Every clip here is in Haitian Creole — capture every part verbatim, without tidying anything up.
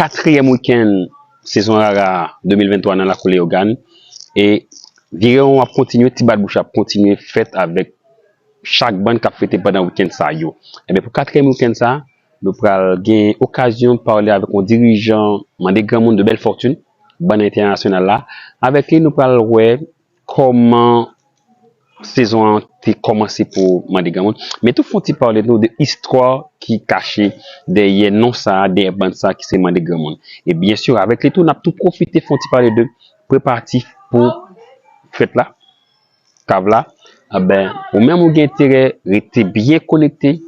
katriyèm wikenn sezon Rara de mil venntwa nan lakou Leyogàn. E virewon ap kontinye, ti bat bouch ap kontinye fèt avèk chak bann k ap fete pandan wikenn sa yo. Ebyen, pou katriyèm wikenn sa, nou pral gen okazyon pale avèk yon dirijan Mande Granmoun de Bèl Fòtin, bann entènasyonal la. Avèk li, nou pral wè kòman sezon an te kòmanse pou Mande Granmoun. Men tou fè yon ti pale nou de istwa ki kache dèyè non sa, dèyè bann sa ki se Mande Granmoun. E byen si, avèk li tou, n ap tou pwofite fè yon ti pale de preparatif pou fèt la, kav la. Enben, ou menm ou gen enterè, rete byen konekte,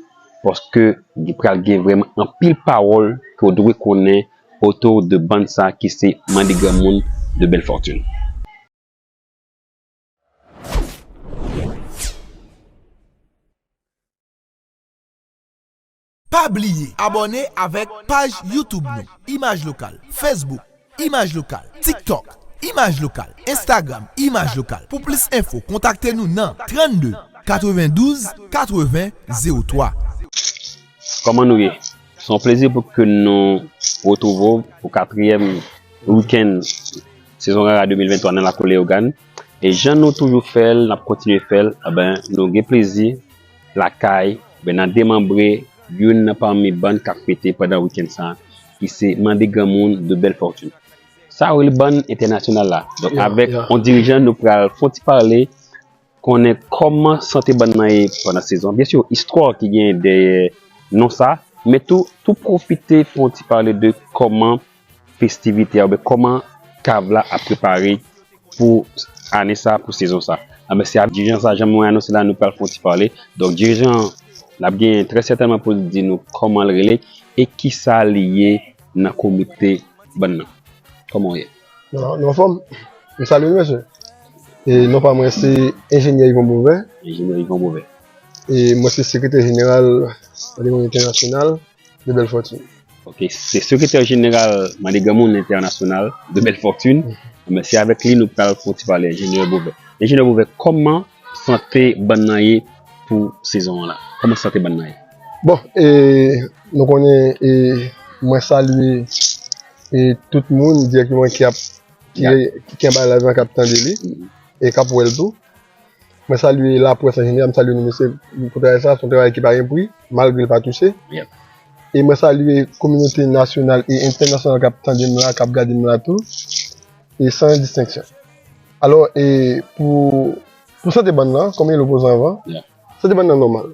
paske li pral gen vrèman anpil pawòl ke w dwe konnen otou de bann sa ki se Mande Granmoun de Bèl Fòtin. Pa bliye abòne avèk paj YouTube nou, Imaj Lokal, Facebook, Imaj Lokal, TikTok, Imaj Lokal, Instagram, Imaj Lokal. Pou plis enfo, kontakte nou nan trannde, katrevendouz, katreven, zewo twa. Kòman nou ye? Se yon plezi pou ke nou retwouve w pou katriyèm wikenn sezon Rara de mil venntwa nan lakou Leyogàn. E jan nou toujou fè l, n ap kontinye fè l, enben, nou gen plezi lakay, enben, n a demanbre youn nan pami bann k ap fete pandan wikenn sa a, ki se Mande Granmoun de Bèl Fòtin. Sa yo rele bann entènasyonal la. Donk, avèk yon dirijan, nou pral fè yon ti pale, konnen kòman sante bann nan ye pandan sezon. Byen si, istwa ki gen dèyè non sa, men tou, tou pwofite fè yon ti pale de kòman festivite a, oubyen kòman kav la ap prepare pou ane sa, pou sezon sa. Enben, se ak dirijan sa, jan mwen anonse la, nou pral fè yon ti pale. Donk, dirijan an, l ap gen trè sètènman pou l di nou kòman l rele e kisa li ye nan komite bann nan. Kòman w ye? Non, non, anfòm. M salye nou, mesye. E non pa mwen, se Enjenyè Yvon Beauvais. Enjenyè Yvon Beauvais. E mwen, se sekretè jeneral Mande Granmoun Entènasyonal de Bèl Fòtin. Ok, se sekretè jeneral Mande Granmoun Entènasyonal de Bèl Fòtin. Men se avèk li nou pral fè yon ti pale, Enjenyè Beauvais. Enjenyè Beauvais, kòman sante bann nan ye pou sezon an la? Kòman sante bann nan ye? Bon, e, nou konnen, e, mwen salye, e, tout moun dirèkteman ki ap, ki, ki anba live la, k ap tande li, e k ap wè l tou. Mwen salye laprès an jeneral, m salye nou mesye pou travay sa, se yon travay ki pa gen pri, malgre l pa touche. E mwen salye kominote nasyonal e entènasyonal k ap tande m la, k ap gade m la tou, e san distenksyon. Alò, e pou, pou sante bann nan, kòm Elo poze anvan, sante bann nan nòmal.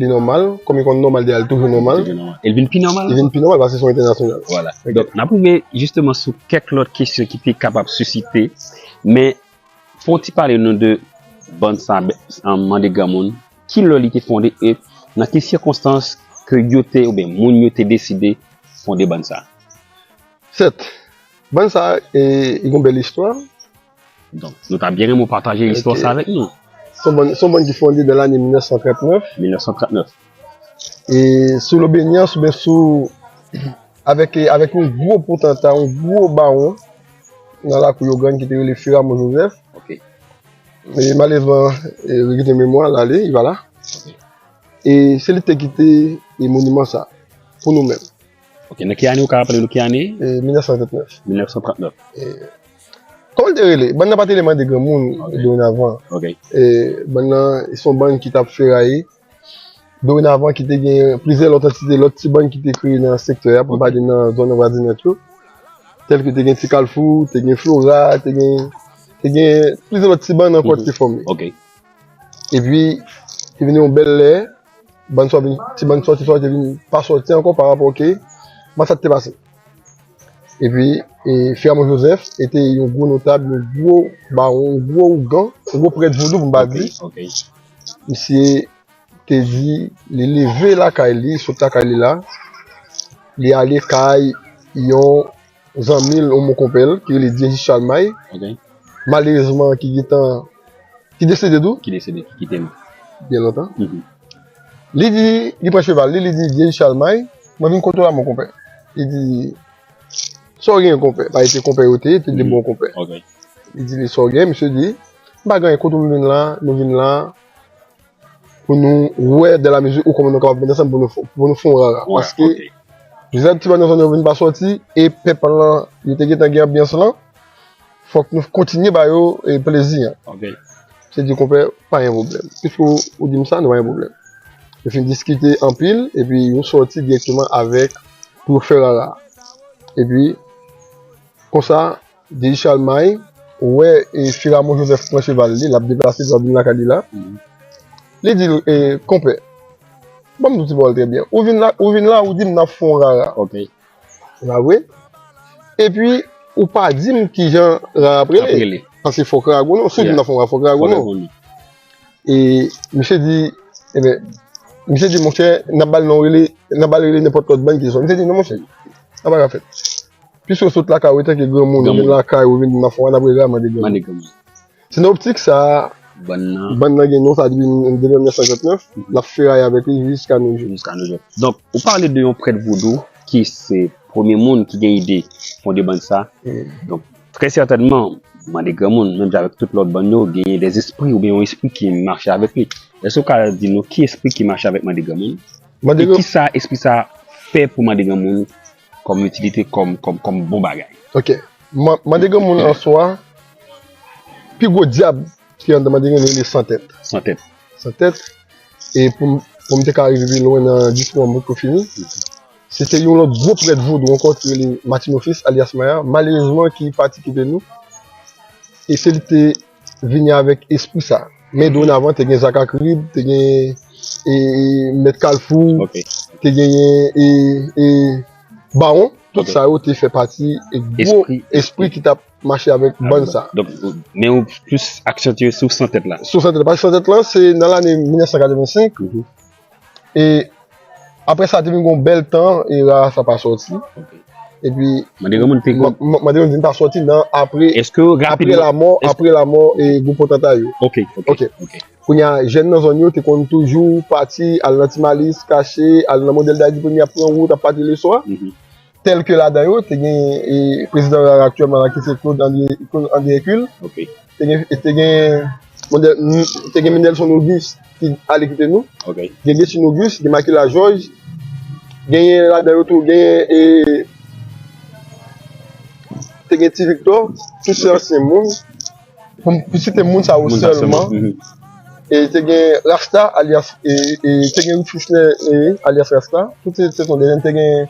Li nòmal, kòm li konn nòmal, li al toujou nòmal. Toujou nòmal. E l vin pi nòmal ankò. Li vin pi nòmal paske se yon entènasyonal. Vwala. Donk, n ap rive jisteman sou kèk lòt kesyon ki te kapab sisite, men fè w ti pale nou de bann sa, Mande Granmoun, kilè li te fonde e nan ki sikonstans ke yo te, oubyen moun yo te deside fonde bann sa? Sèt, bann sa, e, li gen yon bèl istwa. Donk, nou ta byen renmen w pataje istwa sa avèk nou. Se yon bann, se yon bann ki fonde nan lane mil nèf san trant nèf. Mil nèf san trant nèf. E sou Lobenians, oubyen sou, avèk, avèk yon gwo potanta, yon gwo bawon nan lakou Leyogàn ki te rele Firamon Joseph. Ok. E malerezman, e, regrete memwa l ale, li pa la. Ok. E se li te kite, e, moniman sa pou nou menm. Ok, nan ki ane, ou ka raple nou ki ane? E, mil nèf san trant nèf. Mil nèf san trant nèf. E, kòman l te rele? Bann nan pa te rele Mande Granmoun dorenavan. Ok. E, bann nan, se yon bann ki t ap feraye. Dorenavan, ki te gen plizyè lòt antite, lòt ti bann ki te kreye nan sektè a, pou m pa di nan zòn vwazinant yo. Tèlke te gen Ti Kalfou, te gen Flora, te gen, te gen plizyè lòt ti bann ankò ki te fòme. Ok. Epi, te vin yon bèl lè, bann sa vin, ti bann sòti sa te vin pa sòti ankò pa rapò ke, men sa te pase. Epi, e, Firamon Joseph te yon gwo notab, yon gwo bawon, yon gwo ougan, yon gwo prèt vodou, pou m pa di. Ok, ok. Misye te di, li leve lakay li, sot lakay li la, li ale kay yon zanmi l, yon mon konpè l, ki rele Dieujuge Chalmay. Ok. Malerezman, ki gentan, ki desede tou. Ki desede, ki kite nou. Byen lontan. Mhm. Li di, li pran cheval li, li di, Dieujuge Chalmay, mwen vin kote w la, mon konpè. Li di, sa w gen, konpè? Paske se konpè yo te ye, te de bon konpè. Ok. Li di li sa w gen, misye di, m pa gen anyen, kote w vin la, nou vin la, pou nou wè, dans la mesure où, kòman nou kapab met ansanm pou nou, pou nou fè yon rara. Paske Jozèf, ti bòn nan zòn yo vin pa sòti, e pèp lan, yo te gentan gen anbyans lan, fòk nou kontinye ba yo e, plezi an. Ok. Se di, konpè, pa gen pwoblèm. Piske ou, ou di m sa, nou pa gen pwoblèm. Yo fin diskite anpil, epi yo sòti dirèkteman avèk pou yo fè rara. Epi, konsa, Djey Chalmay, ou wè, e, Firamon Jozèf pran cheval li, l ap deplase, l ap vin lakay li la. Mhm. Li di l, e, konpè, ban m di w ti pawòl trè byen. Ou vin la, ou vin la, ou di m n ap fè yon rara. Ok. Se pa vre? Epi, ou pa di m kijan rara ap rele. Ap rele. Paske fòk rara gon non. Si w di m n ap fè yon rara, fòk rara gon non. Fòk rara gon non. E misye di, ebyen, misye di, monchè, n ap ba l non rele, n ap ba l rele nenpòt lòt bann ki sòt. Misye di, non, monchè, sa pa ka fèt. Piske w sot lakay ou, tanke granmoun, ou vin lakay ou, vin di m ap fè yon rara, n ap rele rara Mande Granmoun. Mande Granmoun. Se nan optik sa a, bann nan, bann nan gen non sa depi, depi mil nèf san senkannnèf, l ap feraye avèk li jiska nou jou. Jiska nou jou. Donk, ou pale de yon prèt vodou ki se premye moun ki gen ide fonde bann sa. Mm. Donk, trè sètènman, Mande Granmoun, menm jan avèk tout lòt bann yo, genyen dè espri oubyen yon espri ki mache avèk li. Èske w ka di nou ki espri ki mache avèk Mande Granmoun? Mande E Gran- kisa espri sa fè pou Mande Granmoun kòm itilite, kòm, kòm, kòm bon bagay? Ok. Ma- Mande Granmoun an swa, pi gwo dyab ki anndan Mande Granmoun rele San Tèt. San Tèt. San Tèt. E pou m, pou m te ka rive pi lwen nan diskou an, mwen pou fini. Se te yon lòt gwo prèt vodou ankò ki rele Martino Fils, alyas Maya, malerezman ki pati kite nou. E se li te vini avèk espri sa. Men donavan, te gen Zaka Krib, te gen e, e, Mèt Kalfou, Ok. te genyen e, e, Bawon. Tout Ok. sa yo te fè pati e gwo Espri, espri ki t ap mache avèk bann sa. Donk, men ou plis aksantye sou San Tèt la. Sou San Tèt la. Paske San Tèt la, se nan lane mil nèf san katrevensenk. Mhm. E apre sa, te vin gon bèl tan, e rara sa pa sòti. Ok. Epi, Mande Granmoun te ma- ma- Mande Granmoun vin pa sòti nan apre, Èske apre rapidman, rapidman, èske apre lamò, e gwo potanta yo. Ok, ok, Ok. ok. Kounye a, jèn nan zòn yo te konn toujou pati, al nan Ti Malis, kache, al nan Modèl Dayiti Premye, ap pran wout, ap pati leswa. Mhm. Tèl ke ladan yo, te gen, e, prezidan rara aktyèlman la, ki se Claude André, Claude André Hercule. Ok. Te gen, te gen, Mondè- te gen Mendelson Auguste ki ale kite nou. Ok. Gen Destine Auguste, gen Makila Georges. Genyen ladan yo tou, genyen, e, te gen Ti Victor, tout se ansyen moun. Pou, pou site moun sa yo Moun sa sèlman, sèlman. Mhm. E te gen Rasta, alyas, e, e te gen Rufus Nè, e, alyas Rasta. Tout se, se son de jèn, te gen,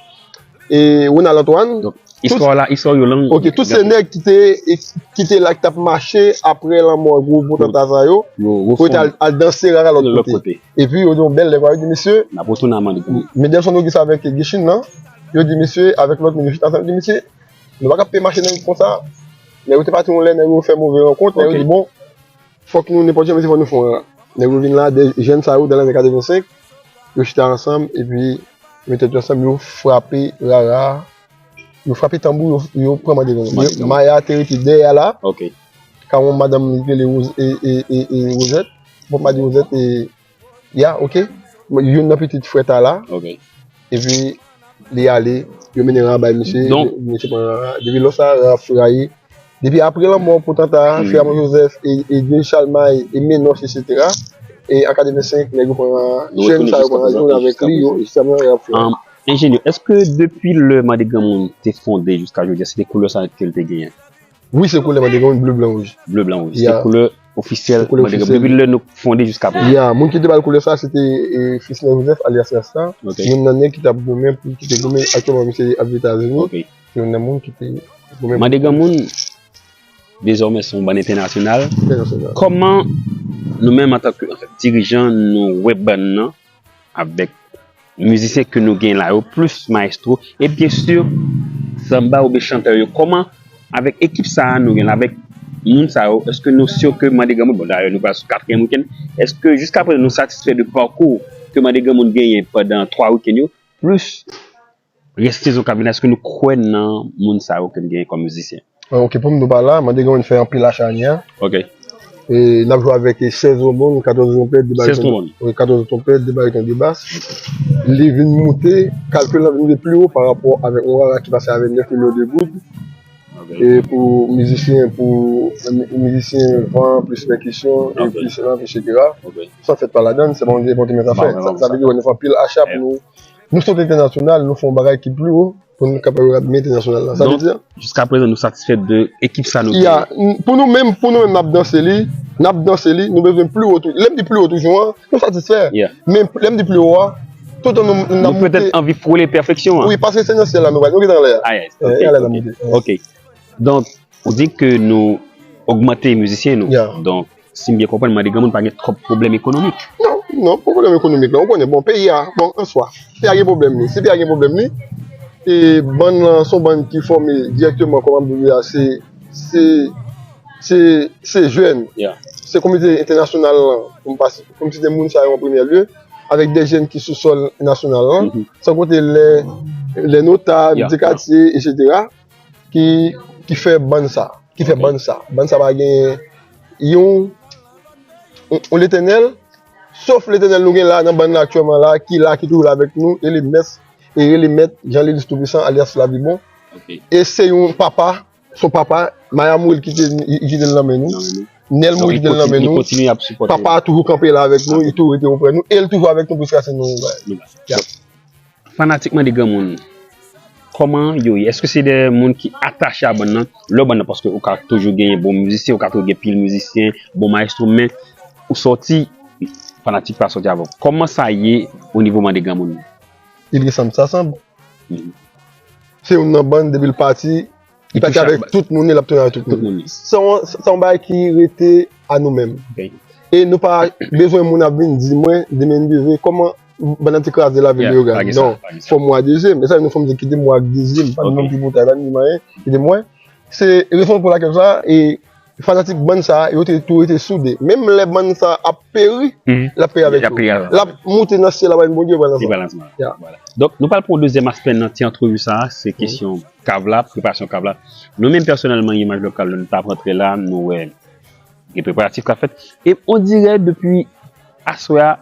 e, Ronald Antoine. Donk, istwa la, istwa yo lang. Ok, tout se nèg ki te, e, ki te la, ki t ap mache apre lanmò gwo potanta sa yo, Yo pou yo te al, al danse rara lòt kote. Epi yo di yon bèl lè, yo di, mesye, N ap retounen a Mande Granmoun. Mendelson Auguste avèk Guichine nan, yo di, mesye, avèk lòt moun, yo chita ansanm, yo di, mesye, nou pa ka pe mache nan wout konsa. Nèg yo te pati yon lè, nèg yo fè move rankont, nèg yo Ok. di, bon, fòk nou, nenpòt jan, mesye, fòk nou fè yon rara. Nèg yo vin la, de jèn sa yo, nan lane katrevensenk, yo chita ansanm, epi, yo met tèt yo ansanm, yo frape rara, yo frape tanbou, yo, yo pran Mande Granmoun. Mande Granmoun. Maya te rete dèyè a la, Ok. ka yon madanm li rele Roz-, e, e, e, e, Rosette. Bon, pa di Rosette, e, Ya, ok. Youn nan pitit frè Tala. Ok. Epi, li ale, yo mennen rara bay misye, Donk, misye pran rara. Depi lò sa, rara feraye. Depi apre lanmò potanta, Mhm. Firamon Joseph, e, e Djey Chalmay, e Menos, etsetera. E an katrevensenk, nèg yo pran rara, Nou jèn retounen sa yo jiska pran rara, prezan, e avèk jiska li, yo, prezan. Jisteman, rara feraye. An, enjenyè, èske depi lè Mande Granmoun te fonde jiska jodi a, se te koulè sa ke l te genyen? Wi, se koulè Mande Granmoun, ble, blan, wouj. Ble, blan, wouj. Se koulè ofisyèl Mande Granmoun. Depi lè nou fonde jiska prezan. Ya, moun ki te ba l koulè sa, se te, e, Fisner Joseph, alyas Rasta. Ok. Youn nan nèg ki t ap goumen, pou, ki te goumen, aktyèlman, misye ap Etazini. Ok. Se youn nan moun ki te goumen. Mande Granmoun, dezòmè, se yon bann entènasyonal. Entènasyonal. Kòman nou menm, antanke, anfèt, dirijan, nou wè bann nan, avèk mizisyen ke nou gen la yo, plis mayestwo, e byen si, sanba oubyen chantè yo, kòman, avèk ekip sa a nou gen la, avèk moun sa yo, èske nou si ke Mande Granmoun, bon, dayè, nou pral sou katriyèm wikenn, èske jiska prezan nou satisfè de pakou ke Mande Granmoun genyen pandan twa wikenn yo, plis rès sezon k ap vini, èske nou kwè nan moun sa yo ke n genyen kòm mizisyen? Ah, ok, pou m di w pa la, Mande Granmoun fè anpil achanye. Ok. E n ap jwe avèk, e, sèz twonbòn, katòz twonpèt, de bariton, Sèz twonbòn. Wi, katòz twonpèt, de bariton, de bas. Li vin moute, kalkil lan vin moute pi wo pa rapò avèk yon rara ki pase avèk nèf milyon de goud. Ok. E pou mizisyen, pou mi-, mizisyen van, plis pèkisyon, e Ok. plis ranp, etsetera. Ok. Sa fèt pa ladan, se pa yon, se pa yon ti mèt afè. Sa, sa vle di, nou fè anpil acha pou nou nou sot entènasyonal, nou fè yon bagay ki pi wo pou nou kapab admire entènasyonal la. Sa vle di, jiska prezan, nou satisfè de ekip sa nou genyen. Pou nou menm, pou nou menm, n ap danse li, n ap danse li, nou bezwen pi wo tou. Lè m di pi wo toujou an, nou satisfè. Men lè m di pi wo a, toutan nou n ap moute. Nou petèt anvi frole pèfeksyon an. Wi, paske se nan syèl la nou pral, nou gentan anlè a. Ah, yes. Ok, ok. Donk, ou di ke nou ogmante mizisyen nou. Donk, si m byen konprann, Mande Granmoun pa gen twòp pwoblèm ekonomik. Non, non, pwoblèm ekonomik la, ou konnen, bon, peyi a, bon, answa, peyi a gen pwoblèm li. Si peyi a gen pwoblèm li, e bann nan se yon bann ki fòme dirèkteman, kòman m di a, se, se, se, se jèn. Se kominote entènasyonal lan, pou m pase, pou m site moun sa yo an premyè lye, avèk de jèn ki sou sòl nasyonal lan, san konte lè, lè notab, de katye, etsetera, ki, ki fè bann sa, ki fè bann sa. Bann sa pa gen yon, yon, yon Letènèl, sof Letènèl nou gen la nan bann nan aktyèlman la, ki la, ki toujou la avèk nou, e li mèt, e li mèt, Jan Lelis Toupisan, alyas Lavi Bon. E se yon papa, se yon papa, Maya mouri, li kite, li kite l nan men nou. Nèl mouri, li kite l nan men nou. Papa a toujou kanpe la avèk nou, li toujou rete oprè nou, e li toujou avèk nou jiska se nou. Fanatik Mande Granmoun, kòman yo ye? Èske se de moun ki atache a bann nan? Lè w bann nan, paske ou ka toujou genyen bon mizisyen, ou ka toujou gen pil mizisyen, bon mayestwo, men ou sòti, fanatik pa sòti avè w. Kòman sa ye o nivo Mande Granmoun? Il ressemble, ça semble. Se youn nan bann, depi l pati, li pati avèk tout moun li, l ap tounen avèk tout moun li. Se yon, se yon bagay ki rete a nou menm. E nou pa bezwen moun ap vin di mwen, demen m leve, kòman bann nan te kraze lavi Leyogàn. Non, fò m wè dezyèm. E sa nou fò m di kite m wè ak dezyèm. Pa gen moun ki pou ta, pa gen moun ki pou anyen. Se rezon pou lakèl sa, e fanatik bann sa, yo te tou rete soude. Menm lè bann sa ap peri, l ap peri avèk yo. L ap moute nan syèl la, Bondye pral ansanm. Donk, nou pral pran yon dezyèm aspè nan ti antrevi sa, se kesyon kav la, preparasyon kav la. Nou menm pèsonèlman, Imaj Lokal, lè nou t ap rantre la, nou wè gen preparatif k ap fèt. E on dirè depi aswè a,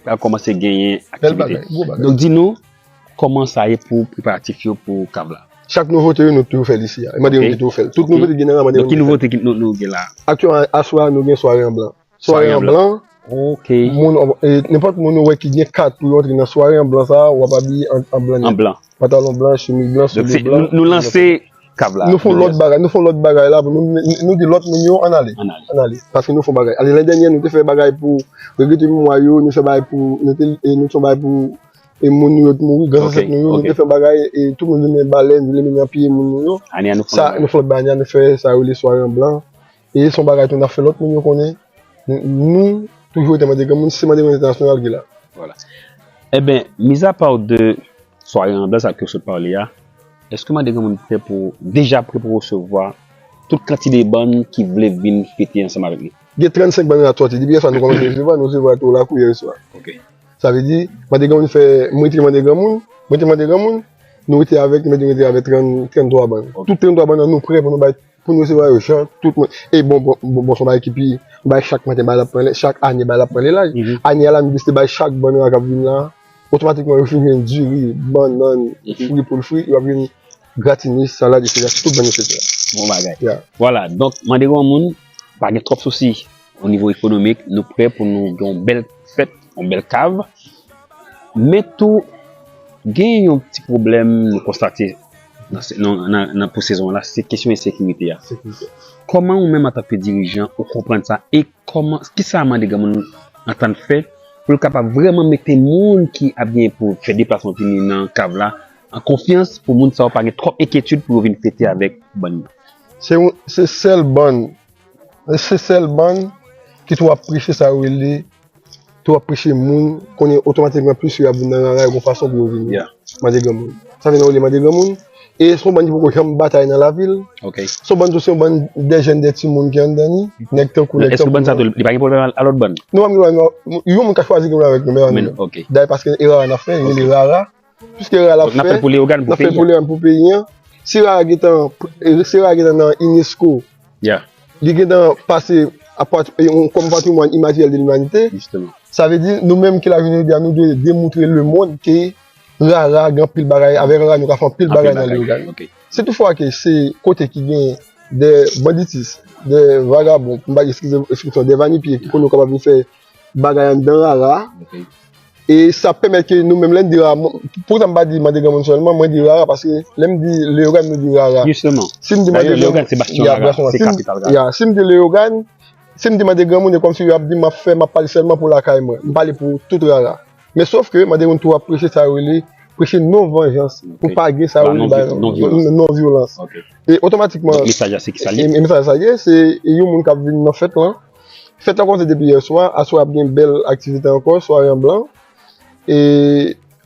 pral kòmanse genyen aktivite. Donk, di nou, kòman sa ye pou preparatif yo pou kav la? Chak nouvote yo, nou toujou fè l isi a. E Mande Granmoun ki toujou fè l. Tout nouvote ki gen nan Mande Granmoun ki fè l. Donk, ki nouvote nou gen la? Aktyèlman, aswè a, nou gen sware an blan. Sware an blan. Nenpòt moun ou wè ki gen kat pou yo antre nan sware an blan sa a, w ap abiye an blan nèt. Pantalon blan, chemiz blan, soulye blan. Nou lanse kav la. Nou fè lòt bagay, nou fè lòt bagay la, nou di lòt moun yo, ann ale. Ann ale. Paske nou fè bagay. Ale, lannèdènyè, nou te fè bagay pou regrete memwa yo, nou fè bagay pou, nou te, nou fè bagay pou e moun nou yo t mouri, gran zansèt nou yo, nou te fè bagay, e tout moun vin men balè, vin men nan piye moun nou yo. Sa, nou fè lòt bagay, nou fè sa yo rele sware an blan. E se yon bagay tou n ap fè lòt moun yo konnen. Nou, nou toujou rete Mande Granmoun, se Mande Granmoun entènasyonal ki la. Vwala. Enben, mizapa de sware an blan sa ke w sot pale a, èske Mande Granmoun prè pou, deja prè pou resevwa tout kantite bann ki vle vin fete ansanm avèk nou? Gen trannsenk bann nou sòti. Depi yèswa nou kòmanse resevwa, nou resevwa tou lakou yèswa. Sa vle di, Mande Granmoun fè, mwen te Mande Granmoun, mwen te Mande Granmoun, nou rete avèk, nou rete avèk trant, tranntwa bann. Tout tranntwa bann nan nou prè pou nou bay, pou nou resevwa yo jan tout moun. E bon, bon, bon, bon, se yon bagay ki pi, bay chak maten bagay la pran lè, chak ane bagay la pran lè laj. Ane a la, nou deside bay chak bann nan k ap vin la, otomatikman yo fin jwenn diri, bannann, fri pou l fri, yo ap jwenn gratini, salad, etsetera. Tout bann, etsetera. Bon bagay. Vwala, donk, Mande Granmoun, pa gen twòp sousi o nivo ekonomik, nou prè pou nou gen yon bèl fèt, yon bèl kav. Men tou, gen yon ti pwoblèm nou konstate nan, nan, nan, nan pou sezon an la, se kesyon ensekirite a. Kòman ou menm antanke dirijan ou konprann sa e kòman, kisa Mande Granmoun antann fè pou l kapab vrèman mete moun ki ap gen pou fè deplasman vini nan kav la an konfyans pou moun sa yo pa gen twòp enkyetid pou yo vin fete avèk bann nan? Se, se sèl bann Se sèl bann ki tou ap preche sa yo rele, tou ap preche moun, konnen otomatikman plis yo ap vin nan rara yo gon fason pou yo vini. Mande Granmoun. Sa vin nan rele Mande Granmoun. E se yon bann ki poko janm batay nan lavi l. Se yon bann tou, se yon bann de jèn, de timoun ki anndan li. Nèg tankou, nèg tankou. Èske bann sa tou, li pa gen pwoblèm a lòt bann? Nou pa gen pwoblèm, yon moun ka chwazi gen pwoblèm avèk nou, men pa nou menm. Dayè paske e rara n ap fè, rele rara. Piske rara l ap fè, n ap fè l pou Leyogàn, pou peyi a. Si rara gentan, si rara gentan nan unesco, li gentan pase a pat, e, yon, kòm patrimwàn imateryèl de limanite, sa vle di, nou menm ki la jounen jodi a, nou dwe demoutre lemonn ke rara gen anpil bagay, avèk rara nou ka fè anpil bagay nan Leyogàn. Si toutfwa ke se kote ki gen de banditis, de vagabon, pou m pa di, eskize, ekspresyon, de vanipye ki konnen yo kapab vin fè bagay anndan rara, E sa pèmèt ke nou menm lè n di rara, mwen, pou sa m pa di mande granmoun sèlman, mwen di rara paske lè m di Leyogàn, nou di rara. Jisteman. Si m di mande granmoun, Leyogàn se bastyon rara, se kapital rara. Ya, si m di Leyogàn, si m di mande granmoun, e kòmsi yo ap di m ap fè, m ap pale sèlman pou lakay mwen. M pale pou tout rara. Men sof ke mande moun tou ap preche sa yo rele preche non vanjans, pou pa gen sa yo rele non vyolans. E otomatikman, mesaj la se ki sa l ye? E mesaj sa ye, se yon moun k ap vin nan fèt lan. Fèt la kòmanse depi yè swa, aswè ap gen bèl aktivite ankò, sware an blan. E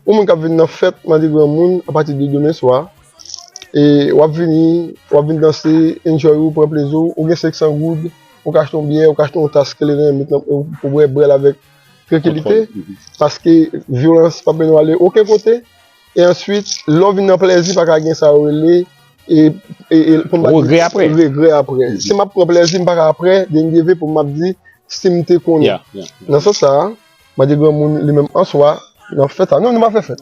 yon moun k ap vin nan fèt mande granmoun apati de demen swa. E w ap vini, w ap vin danse, enjoy ou, pran plezi w, ou gen senk san goud, ou ka achte yon byè, ou ka achte yon tas kleren, met nan, pou bwè, bwè l avèk trankilite, paske vyolans p ap mennen w ale okenn kote. E answit, lè w vin nan plezi, pa ka gen sa yo rele e, e, e, pou m pa di regrè apre. Regrè apre. Si m ap pran plezi, m pa ka apre, de m leve pou m ap di, si m te konnen. Nan sans sa a, mande granmoun li menm an swa, nan fèt sa. Non, nou pa fè fèt.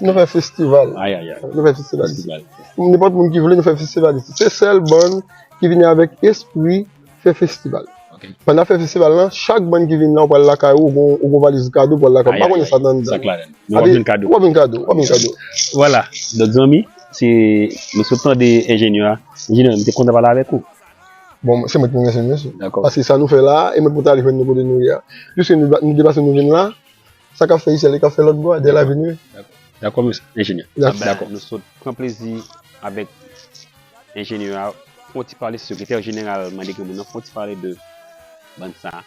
Nou fè festival. Nou fè festival isi. Nenpòt moun ki vle, nou fè festival isi. Se sèl bann ki vini avèk espri fè festival. Pandan n ap fè festival lan, chak bann ki vin la, ou pral lakay ou, ou gon, ou gon valiz kado, ou pral lakay ou. M pa konnen sa t anndan. Ou ap jwenn kado. Ou ap jwenn kado, ou ap jwenn kado. Vwala. Donk, zanmi, se, nou sot tande enjenyè a. Enjenyè, m te kontan pale avèk ou. Bon, se mwen ki pou remèsye nou, mesye. Dakò. Paske sa nou fè la, e mwen pou t ale jwenn nou kote nou ye a. Piske nou, nou deplase nou vin la, sa k ap fè isi a, li ka fè lòt bò a, dèyè l a vini. Dakò, mesye, enjenyè. Dakò. Nou sot pran plezi avèk enjenyè a, fè yon ti pale, sekretè jeneral Mande Granmoun nan, fè yon ti pale de bann sa a.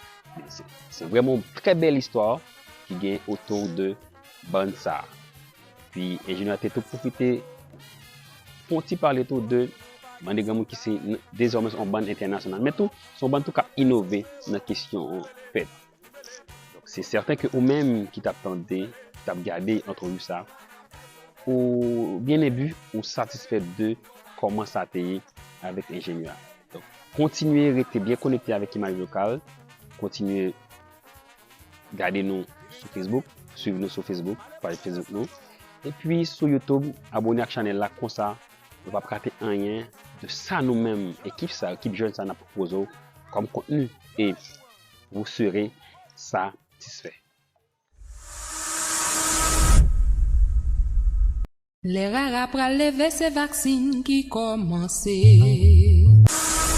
Se, se vrèman yon trè bèl istwa ki gen otou de bann sa a. Pi enjenyè a te tou pwofite fè yon ti pale tou de Mande Granmoun ki se n-, dezòmè se yon bann entènasyonal. Men tou, se yon bann tou k ap inove nan kesyon fèt. Donk, se sèten ke ou menm ki t ap tande, ki t ap gade antrevi sa, ou byen enbi, ou satisfè de kòman sa te ye avèk enjenyè a. Donk, kontinye rete byen konekte avèk Imaj Lokal, kontinye gade nou sou Facebook, swiv nou sou Facebook, paj Facebook nou. Epi sou YouTube, abòne ak chanèl la, konsa ou p ap rate anyen de sa nou menm, ekip sa, ekip jèn sa n ap pwopoze w kòm kontni. E vous serez satisfait. Lè rara pral leve, se vaksin ki kòmanse.